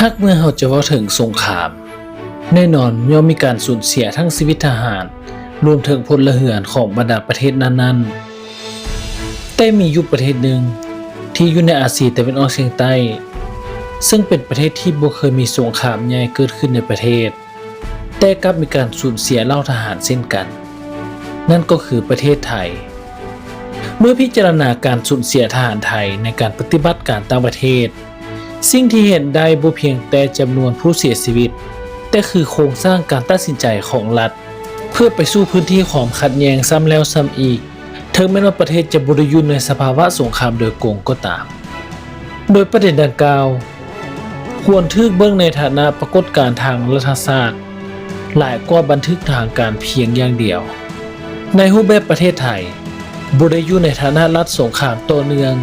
ຫາກເມື່ອເຮົາຈະເວົ້າເຖິງສົງຄາມ, ແນ່ນອນຍ່ອມມີການສູນເສຍທັງຊີວິດທະຫານ, ລວມເຖິງພົນລະເຮືອນຂອງບັນດາປະເທດນັ້ນໆ. ແຕ່ມີຢູ່ປະເທດໜຶ່ງທີ່ຢູ່ໃນອາຊີຕາເວັນອອກສຽງໃຕ້, ເຊິ່ງເປັນປະເທດທີ່ບໍ່ເຄີຍມີສົງຄາມໃຫຍ່ເກີດຂຶ້ນໃນປະເທດ, ແຕ່ກັບມີການສູນເສຍເຫຼົ່າທະຫານເຊັ່ນກັນ, ນັ້ນກໍຄືປະເທດໄທ. ເມື່ອພິຈາລະນາການສູນເສຍທະຫານໄທໃນການປະຕິບັດການຕ່າງປະເທດ, ສິ່ງທີ່ເຫັນໄດ້ບໍ່ພຽງແຕ່ຈຳນວນຜູ້ເສຍຊີວິດ, ແຕ່ຄືໂຄງສ້າງການຕັດສິນໃຈຂອງລັດ ເພື່ອໄປສູ່ພື້ນທີ່ຄວາມຂັດແຍ່ງຊ້ຳແລ້ວຊ້ຳອີກ, ເຖິງແມ່ນວ່າປະເທດຈະບໍ່ໄດ້ຢູ່ໃນສະພາວະສົງຄາມໂດຍກົງກໍຕາມ. ໂດຍປະເດັນດັ່ງກ່າວ ຄວນຖືກເບິ່ງໃນຖານະປາກົດການທາງລັດຖະສາດ ຫຼາຍກວ່າບັນທຶກທາງການພຽງຢ່າງດຽວ. ໃນຮູບແບບປະເທດໄທ ບໍ່ໄດ້ຢູ່ໃນຖານະລັດສົງຄາມຕໍ່ເນື່ອງ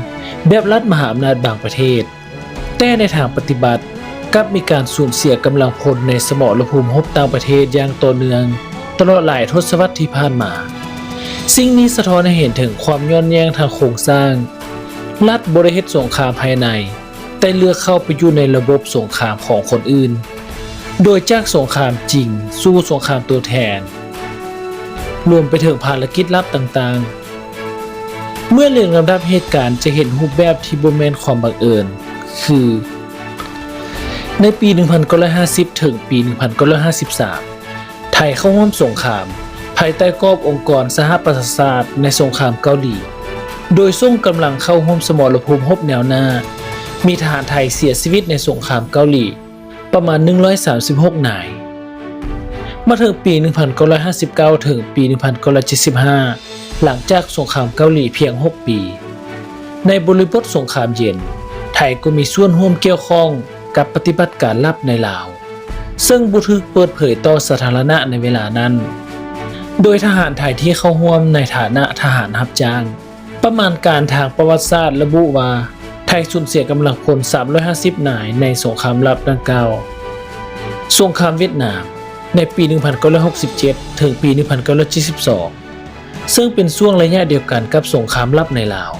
ແບບລັດມະຫາອຳນາດບາງປະເທດ, ແຕ່ໃນທາງປະຕິບັດກັບມີການສູນເສຍກຳລັງພົນໃນສະໝໍລະພູມຮົບຕ່າງປະເທດຢ່າງຕໍ່ເນື່ອງຕະຫຼອດຫຼາຍທົດສະວັດທີ່ຜ່ານມາ. ສິ່ງນີ້ສະທ້ອນໃຫ້ເຫັນເຖິງຄວາມຍ້ອນແຍ້ງທາງໂຄງສ້າງ, ລັດບໍ່ໄດ້ເຮັດສົງຄາມພາຍໃນ, ແຕ່ເລືອກເຂົ້າໄປຢູ່ໃນລະບົບສົງຄາມຂອງຄົນອື່ນ, ໂດຍຈາກສົງຄາມຈິງສູ່ສົງຄາມຕົວແທນ, ລວມໄປເຖິງພາລະກິດລັບຕ່າງໆ. ເມື່ອລຽງລຳດັບເຫດການຈະເຫັນຮູບແບບທີ່ບໍ່ແມ່ນຄວາມບັງເອີນ ຄື ໃນປີໜຶ່ງພັນເກົ້າຮ້ອຍຫ້າສິບ ເຖິງປີໜຶ່ງພັນເກົ້າຮ້ອຍຫ້າສິບສາມ ໄທເຂົ້າຮ່ວມສົງຄາມພາຍໃຕ້ກອບອົງກອນສະຫະປະຊາຊາດໃນສົງຄາມເກົາຫຼີ, ໂດຍສົ່ງກຳລັງເຂົ້າຮ່ວມສະໝໍລະພູມຮົບແນວໜ້າ, ມີທະຫານໄທເສຍຊີວິດໃນສົງຄາມເກົາຫຼີປະມານໜຶ່ງຮ້ອຍສາມສິບຫົກນາຍ. ມາເຖິງປີໜຶ່ງພັນເກົ້າຮ້ອຍຫ້າສິບເກົ້າ ເຖິງປີໜຶ່ງພັນເກົ້າຮ້ອຍເຈັດສິບຫ້າ ຫຼັງຈາກສົງຄາມເກົາຫຼີພຽງຫົກປີ, ໃນບໍລິບົດສົງຄາມເຢັນ, ໄທກໍມີສ່ວນຮ່ວມກ່ຽວຂ້ອງກັບປະຕິບັດການລັບໃນລາວ, ເຊິ່ງບໍ່ຖືກເປີດເຜີຍຕໍ່ສາທາລະນະໃນເວລານັ້ນ, ໂດຍທະຫານໄທທີ່ເຂົ້າຮ່ວມໃນຖານະທະຫານຮັບຈ້າງ. ປະມານການທາງປະຫວັດສາດລະບຸວ່າ ໄທສູນເສຍກຳລັງພົນສາມຮ້ອຍຫ້າສິບນາຍໃນສົງຄາມລັບດັ່ງກ່າວ. ສົງຄາມຫວຽດນາມ ໃນປີໜຶ່ງພັນເກົ້າຮ້ອຍຫົກສິບເຈັດ ເຖິງປີໜຶ່ງພັນເກົ້າຮ້ອຍເຈັດສິບສອງ ເຊິ່ງເປັນຊ່ວງໄລຍະດຽວກັນກັບສົງຄາມລັບໃນລາວ,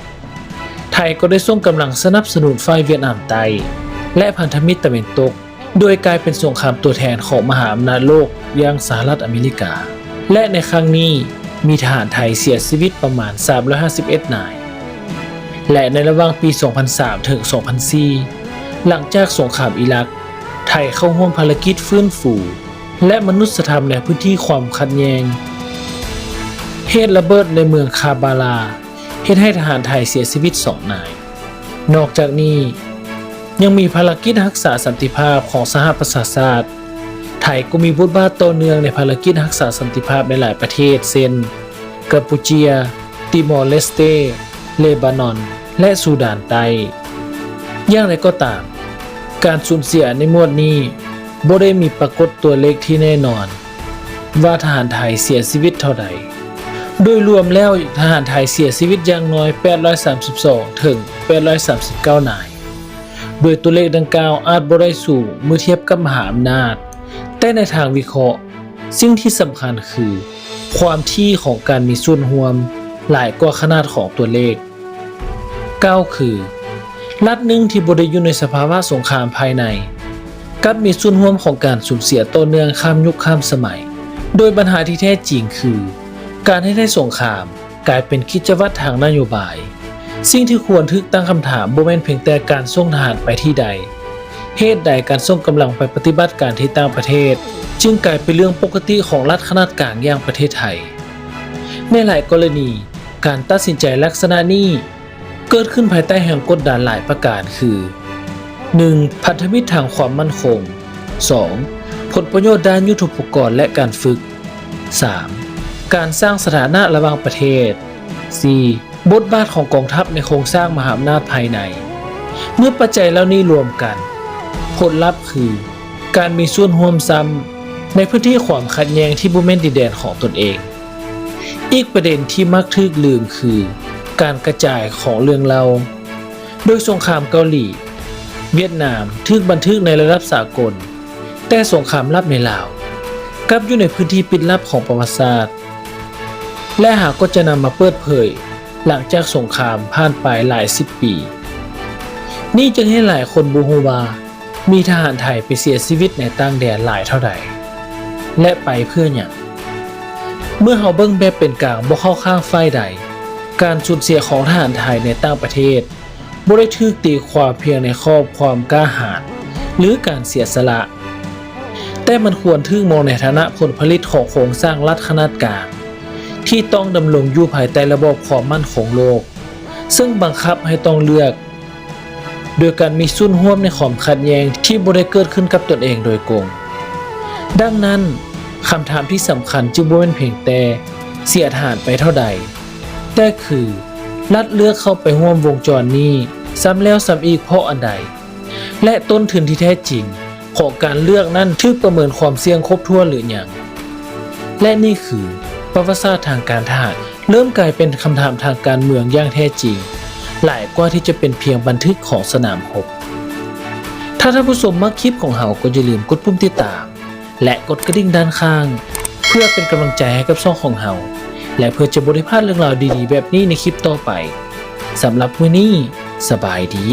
ໄທກໍໄດ້ສົ່ງກຳລັງສະໜັບສະໜູນຝ່າຍຫວຽດນາມໃຕ້ ແລະ ພັນທະມິດຕາເວັນຕົກ, ໂດຍກາຍເປັນສົງຄາມຕົວແທນຂອງມະຫາອຳນາດໂລກຢ່າງສະຫະລັດອາເມລິກາ ແລະ ໃນຄັ້ງນີ້ມີທະຫານໄທເສຍຊີວິດປະມານສາມຮ້ອຍຫ້າສິບເອັດນາຍ. ແລະ ໃນລະຫວ່າງປີສອງພັນສາມ ເຖິງ ສອງພັນສີ່ ຫຼັງຈາກສົງຄາມອີຣັກ, ໄທເຂົ້າຮ່ວມພາລະກິດຟື້ນຟູ ແລະ ມະນຸດສະທຳໃນພື້ນທີ່ຄວາມຂັດແຍ່ງ. ເຫດລະເບີດໃນເມືອງຄາບາລາ ເຮັດໃຫ້ທະຫານໄທເສຍຊີວິດສອງນາຍ. ນອກຈາກນີ້ ຍັງມີພາລະກິດຮັກສາສັນຕິພາບຂອງສະຫະປະຊາຊາດ. ໄທກໍມີບົດບາດຕໍ່ເນື່ອງໃນພາລະກິດຮັກສາສັນຕິພາບໃນຫຼາຍປະເທດ ເຊັ່ນ ກຳປູເຈຍ, ຕີມໍເລສເຕ, ເລບານອນ ແລະ ຊູດານໃຕ້. ຢ່າງໃດກໍຕາມ, ການສູນເສຍໃນໝວດນີ້ບໍ່ໄດ້ມີປາກົດຕົວເລກທີ່ແນ່ນອນ ວ່າທະຫານໄທເສຍຊີວິດເທົ່າໃດ. ໂດຍລວມແລ້ວ, ທະຫານໄທເສຍຊີວິດຢ່າງໜ້ອຍແປດຮ້ອຍສາມສິບສອງ ເຖິງ ແປດຮ້ອຍສາມສິບເກົ້ານາຍ. ໂດຍຕົວເລກດັ່ງກ່າວອາດບໍ່ໄດ້ສູງເມື່ອທຽບກັບມະຫາອຳນາດ, ແຕ່ໃນທາງວິເຄາະ, ສິ່ງທີ່ສຳຄັນຄືຄວາມຖີ່ຂອງການມີສ່ວນຮ່ວມຫຼາຍກວ່າຂະໜາດຂອງຕົວເລກ. ເກົ້າ ຄື ລັດໜຶ່ງທີ່ບໍ່ໄດ້ຢູ່ໃນສະພາວະສົງຄາມພາຍໃນ ກັບມີສ່ວນຮ່ວມຂອງການສູນເສຍຕໍ່ເນື່ອງຂ້າມຍຸກຂ້າມສະໄໝ, ໂດຍບັນຫາທີ່ແທ້ຈິງຄື ການເຮັດໃຫ້ສົງຄາມກາຍເປັນກິດຈະວັດທາງນະໂຍບາຍ. ສິ່ງທີ່ຄວນຖືກຕັ້ງຄຳຖາມບໍ່ແມ່ນພຽງແຕ່ການສົ່ງທະຫານໄປທີ່ໃດ, ເຫດໃດການສົ່ງກຳລັງໄປປະຕິບັດການທີ່ຕ່າງປະເທດຈຶ່ງກາຍເປັນເລື່ອງປົກກະຕິຂອງລັດຂະໜາດກາງຢ່າງປະເທດໄທ? ໃນຫຼາຍກໍລະນີ, ການຕັດສິນໃຈລັກສະນະນີ້ເກີດຂຶ້ນພາຍໃຕ້ແຮງກົດດັນຫຼາຍປະການຄື ໜຶ່ງ ພັນທະມິດທາງຄວາມໝັ້ນຄົງ, ສອງ ຜົນປະໂຫຍດດ້ານຍຸດໂທປະກອນ ແລະ ການຝຶກ, ສາມ ການສ້າງສະຖານະລະຫວ່າງປະເທດ, ສີ່ ບົດບາດຂອງກອງທັບໃນໂຄງສ້າງມະຫາອຳນາດພາຍໃນ. ເມື່ອປັດໄຈເຫຼົ່ານີ້ລວມກັນ, ຜົນລັບຄື ການມີສ່ວນຮ່ວມຊ້ຳໃນພື້ນທີ່ຄວາມຂັດແຍ່ງທີ່ບໍ່ແມ່ນດິນແດນຂອງຕົນເອງ. ອີກປະເດັນທີ່ມັກຖືກລືມຄື ການກະຈາຍຂອງເລື່ອງເລົ່າ, ໂດຍສົງຄາມເກົາຫຼີ, ຫວຽດນາມ ຖືກບັນທຶກໃນລະດັບສາກົນ, ແຕ່ສົງຄາມລັບໃນລາວ ກັບຢູ່ໃນພື້ນທີ່ປິດລັບຂອງປະຫວັດສາດ ແລະ ຫາກໍຈະນຳມາເປີດເຜີຍຫຼັງຈາກສົງຄາມຜ່ານໄປຫຼາຍສິບປີ. ນີ້ຈຶ່ງເຮັດໃຫ້ຫຼາຍຄົນບໍ່ຮູ້ວ່າ ມີທະຫານໄທໄປເສຍຊີວິດໃນຕ່າງແດນຫຼາຍເທົ່າໃດ ແລະ ໄປເພື່ອຫຍັງ? ເມື່ອເຮົາເບິ່ງແບບເປັນກາງ ບໍ່ເຂົ້າຂ້າງຝ່າຍໃດ, ການສູນເສຍຂອງທະຫານໄທໃນຕ່າງປະເທດ ບໍ່ໄດ້ຖືກຕີຄວາມພຽງໃນຂອບຄວາມກ້າຫານ ຫຼື ການເສຍສະຫຼະ, ແຕ່ມັນຄວນຖືກມອງໃນຖານະຜົນຜະລິດຂອງໂຄງສ້າງລັດຂະໜາດກາງ ທີ່ຕ້ອງດຳລົງຢູ່ພາຍໃຕ້ລະບອບຄວາມໝັ້ນຄົງໂລກ, ເຊິ່ງບັງຄັບໃຫ້ຕ້ອງເລືອກ ໂດຍການມີສ່ວນຮ່ວມໃນຄວາມຂັດແຍ່ງທີ່ບໍ່ໄດ້ເກີດຂຶ້ນກັບຕົນເອງໂດຍກົງ. ດັ່ງນັ້ນ, ຄຳຖາມທີ່ສຳຄັນຈຶ່ງບໍ່ແມ່ນພຽງແຕ່ເສຍທະຫານໄປເທົ່າໃດ, ແຕ່ຄື ລັດເລືອກເຂົ້າໄປຮ່ວມວົງຈອນນີ້ຊ້ຳແລ້ວຊ້ຳອີກເພາະອັນໃດ? ແລະ ຕົ້ນທຶນທີ່ແທ້ຈິງຂອງການເລືອກນັ້ນຖືກປະເມີນຄວາມສ່ຽງຄົບຖ້ວນຫຼືຍັງ? ແລະ ນີ້ຄືປະຫວັດສາດທາງການທະຫານ ເລີ່ມກາຍເປັນຄຳຖາມທາງການເມືອງຢ່າງແທ້ຈິງ, ຫຼາຍກວ່າທີ່ຈະເປັນພຽງບັນທຶກຂອງສະໜາມຮົບ. ຖ້າທ່ານຜູ້ຊົມມັກຄລິບຂອງເຮົາ ກໍຢ່າລືມກົດປຸ່ມຕິດຕາມ ແລະ ກົດກະດິ່ງດ້ານຂ້າງ ເພື່ອເປັນກຳລັງໃຈໃຫ້ກັບຊ່ອງຂອງເຮົາ ແລະ ເພື່ອຈະບໍ່ໄດ້ພາດເລື່ອງລາວດີໆແບບນີ້ໃນຄລິບຕໍ່ໄປ. ສຳລັບມື້ນີ້, ສະບາຍດີ.